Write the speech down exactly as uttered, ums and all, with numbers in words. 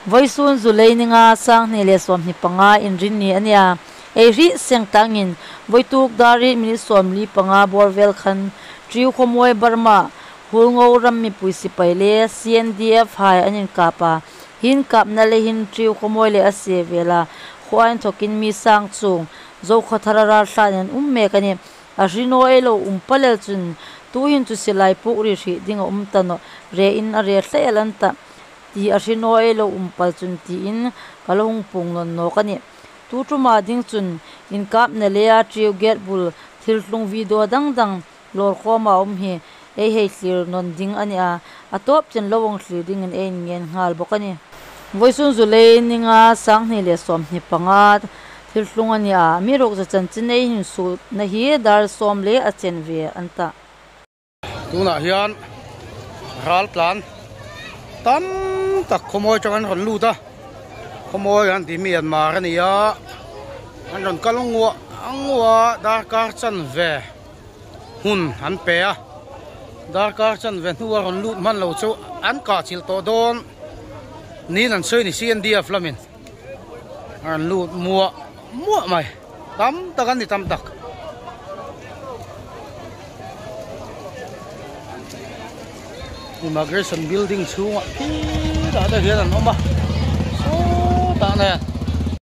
Vawisun July ni nga, sanghni le sawmhni panga, Inrinni a nih a. Ei hriet seng tangin, vawituk dar riet minute sawmli panga bawr vel khan, Tiu Khawmawi Burma, Hulngo ram mipui sipai le C N D F hai an inkap a. Hi inkapna le hin Tiu Khawmawi le a sie vela khuo inthawkin mi sang chung Zokhawthar a ralthlain an um mek a nih. A hre naw ei lo um pal el chun, tuhin chu silai puk ri hri ding a um ta nawh, re in a re hle el an tah, ti a hre naw ei lo um pal chun tiin ka lo hung puong nawn nawk a nih. Tu ṭuma ding chun inkapna le a Tiu gate bul thil tlung video dang dang lawr khawma um hi ei hei thlir nawn ding a nih a, a tawp chen lo hung thlir dingin ei ngen nghal bawk a nih. Vawisun July ni nga, sanghni le sawmhni panga, thil tlung a nih a, amiruokchu chanchin ei insuona hi dar sawm le a chen ve an tah. Tunah hian raltlan tam tak Khawmawi aṭang an rawn lut a. Khawmawi an tih Myanmar a ni a. An rawn kal nguah nguah a, darkar chanve hun an pe a. Darkar chanve hnu a rawn lut hman lo chu an kah chilh tawh dawn niin an sawi ni, C N D F lamin. An lut muah muah mai. Tam tak an ni, tam tak. Immigration building chhungah khitah te hian an awm a. Sawtah nen.